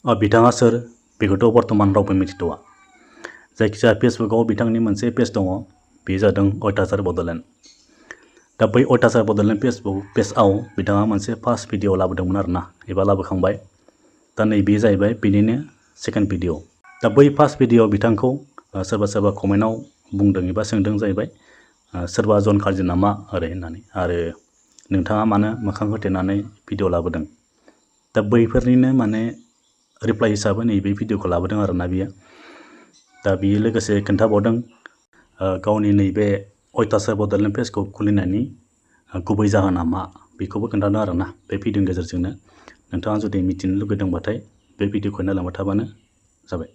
बिथाङा सोर बेखौथ' बर्थमान रावबो मिथिथ'आ। जायखिजाया फेसबुकआव बिथांनि मोनसे पेज दङ, बे जादों अयथासार बड'लेण्ड। दा बै अयथासार बड'लेण्ड फेसबुक पेजआव बिथाङा मोनसे फार्स्ट भिडिअ लाबोदोंमोन आरोना, एबा लाबोखांबाय। दा नैबे जाहैबाय बिनिनो सेकेन्ड भिडिअ। दा बै फार्स्ट भिडिअ बिथांखौ सोरबा सोरबा कमेन्टआव बुंदों एबा सोंदों जाहैबाय, सोरबा जन खारजि नामा ओरै होननानै, आरो नोंथाङा मानो मोखां होथेनानै भिडिअ लाबोदों। दा बैफोरनिनो माने रिप्लाइ हिसाबै नैबे भिडिअखौ लाबोदों आरोना बियो। दा बियो लोगोसे खोन्थाबावदों गावनि नैबे अयथासार बड'लेण्ड पेजखौ खुलिनायनि गुबै जाहोना मा, बेखौबो खोन्थादों आरोना बे भिडिअनि गेजेरजोंनो। नोंथाङा जुदि मिथिनो लुगैदोंबाथाय बे भिडिअखौ नायलांबाय थाबानो जाबाय।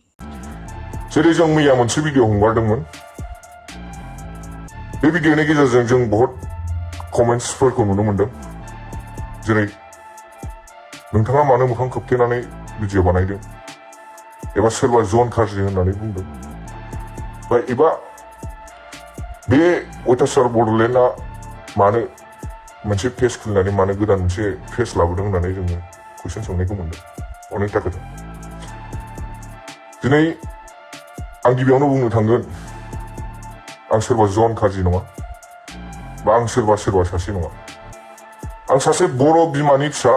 जेरै जों मैया मोनसे भिडिअ हगारदोंमोन, बे भिडिअनि गेजेरजों जों बहुत कमेन्ट्सफोरखौ नुनो मोनदों। जेरै नोंथाङा मानो मोखां खोबथेनानै भिडिअ बानायदों, एबा सोरबा जन खारजि होननानै बुंदों, एबा बे अयथासार बड'लेण्डआ मानो मोनसे पेज खुलिनानै मानो गोदान मोनसे पेज लाबोदों होननानै जोङो कुइसन सोंनायखौ मोनदों अनेकथा खोथा। दिनै आं गिबियावनो बुंनो थांगोन, आं सोरबा जन खारजि नङा, बा आं सोरबा सासे नङा। आं सासे बर' बिमानि फिसा,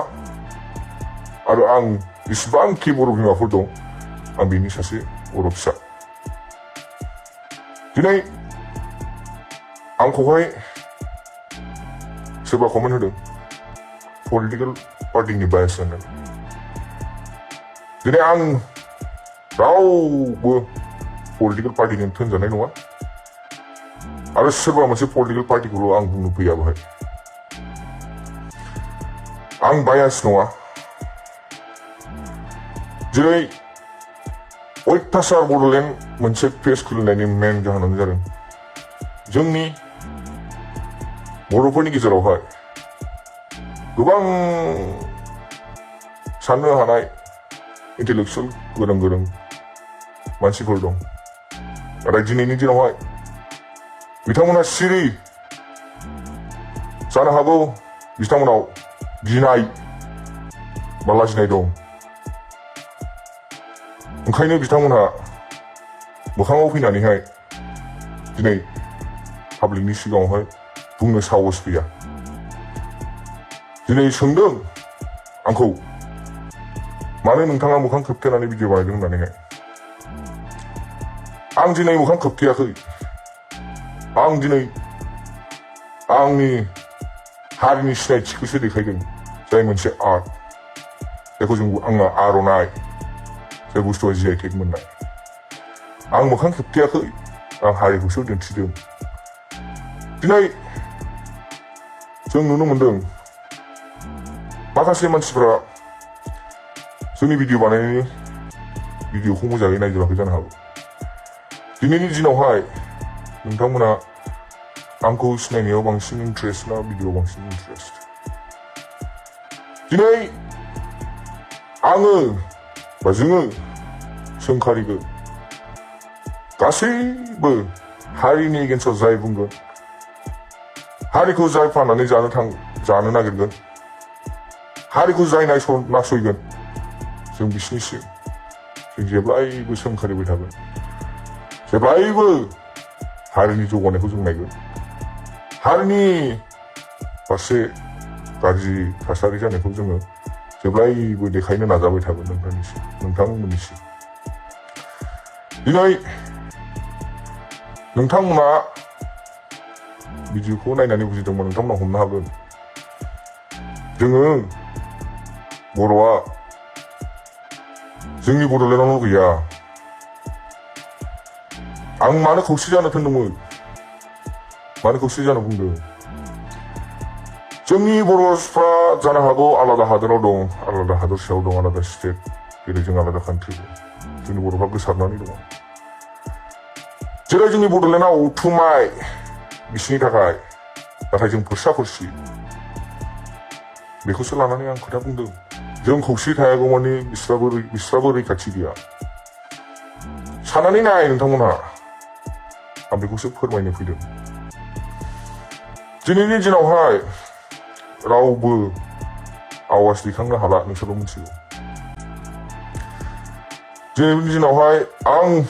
आरो आं जेसेबांखि बर' बिमाफोर दं, आं बेनि सासे बर' फिसा। दिनै आंखौहाय सोरबा कमेन्ट होदों पलिटिकेल पार्टिनि बायास होननानै। दिनै आं रावबो पलिटिकेल पार्टिजों थोनजानाय नङा, आरो सोरबा मोनसे पलिटिकेल पार्टिखौल' आं बुंनो फैया बेहाय। आं बायास नङा। जेरै अयथासार बड'लेण्ड मोनसे पेज खुलिनायनि मेन जाहोनानो जादों जोंनि बर'फोरनि गेजेरावहाय गोबां साननो हानाय इन्टेलेक्सुयेल गोरों मानसिफोर दं। नाथाय दिनैनि दिनावहाय बिथांमोना सिरि जानो हागौ, बिथांमोनाव गिनाय बा लाजिनाय दं। ओंखायनो बिथांमोनहा मोखाङाव फैनानैहाय दिनै पाब्लिकनि सिगाङावहाय बुंनो साहस गैया। दिनै सोंदों आंखौ, मानो नोंथाङा मोखां खोबथेनानै भिडिअ बानायदों होननानैहाय। आं दिनै मोखां खोबथेयाखै। आं दिनै आंनि हारिनि सिनायथिखौसो देखायदों, जाय मोनसे आर्ट, जायखौ आङो आर'नाइ, जाय बुस्थुआ GI टेग मोननाय। आं मोखां खोबथेयाखै, आं हारिखौसो दिन्थिदों। दिनै जों नुनो मोनदों माखासे मानसिफ्रा जोंनि भिडिअ बानायनायनि भिडिअखौ मोजाङै नायजोबाखै जानो हागौ। दिनैनि दिनावहाय नोंथांमोना आंखौ सिनायनायाव बांसिन इन्ट्रेस्ट ना भिडिअआव बांसिन इन्ट्रेस्ट? दिनै आङो बा जोङो सोंखारिगोन, गासैबो हारिनि एगेन्स्टआव जाय बुंगोन, हारिखौ जाय फाननानै जानो नागिरगोन, हारिखौ जाय नासयगोन, जों बिसिनिसिम जों जेब्लायबो सोंखारिबाय थागोन। जेब्लायबो हारिनि जौगानायखौ जों नायगोन। हारिनि फारसे गाज्रि थासारि जानायखौ जोङो जेब्लायबो देखायनो नाजाबाय थागोन नोंथांमोननिसिम। दिनै नोंथांमोना भिडिअखौ नायनानै बुजिदोंबा नोंथांमोना हमनो हागोन, जोङो बर'आ जोंनि बड'लेण्डआवल' गैया। आं मानो खौसे जानो थिनदोंमोन, मानो खौसे जानो बुंदों? जोंनि बर'फ्रा जानो हागौ आलादा हादोराव दं, आलादा हादरसायाव दं, आलादा स्टेट, जेरै जों आलादा कान्ट्रि दं। जोंनि बर'फ्रा गोसारनानै दङ। जेरै जोंनि बड'लेण्डआ उथुमाय बिसिनि थाखाय, नाथाय जों फोरसा बेखौसो लानानै आं खोथा बुंदों। जों खौसे थायागौ माने बिस्राबो रैखाथि गैया। साननानै नाय नोंथांमोनहा, आं बेखौसो फोरमायनो फैदों। दिनैनि दिनावहाय रावबो आवाज दैखांनो हाला, नोंसोरल' मिथिगौ। दिनैनि दिनावहाय आं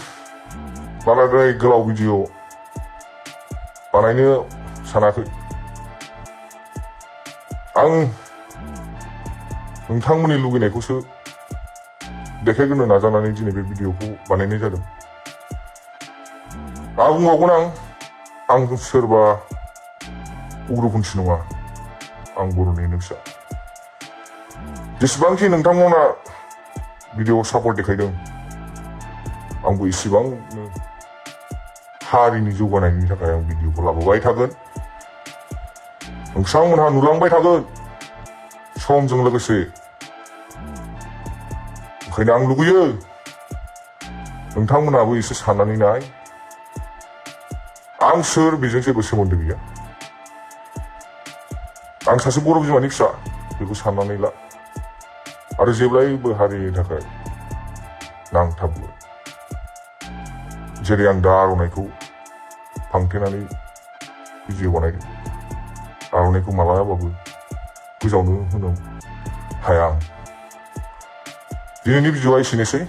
बाराद्राय गोलाव भिडिअ बानायनो सानाखै। आं नोंथांमोननि लुगैनायखौसो देखायग्रोनो नाजानानै दिनै बे भिडिअखौ बानायनाय जादों। बुंबावगोन आं सोरबा उग्रपन्थी नङा, आं बर'निनो फिसा। जेसेबांखि नोंथांमोना भिडिअ सापर्ट देखायदों, आंबो इसेबांनो हारिनि जौगानायनि थाखाय आं भिडिअखौ लाबोबाय थागोन। नोंथांमोनहा नुलांबाय थागोन समजों लोगोसे। ओंखायनो आं लुबैयो नोंथांमोनहाबो एसे साननानै नाय, आं सोर बेजों जेबो सोमोन्दो गैया। आं सासे बर' बिमानि फिसा, बेखौ साननानै ला। आरो जेब्लायबो हारिनि थाखाय नांथाबगोन। जेरै आं दा आर'नाइखौ फांथेनानै भिडिअ बानायदों, आर'नाइखौ मालाबाबो गोजावनो होनो हाया आं। दिनैनि भिडिअआ एसेनोसै।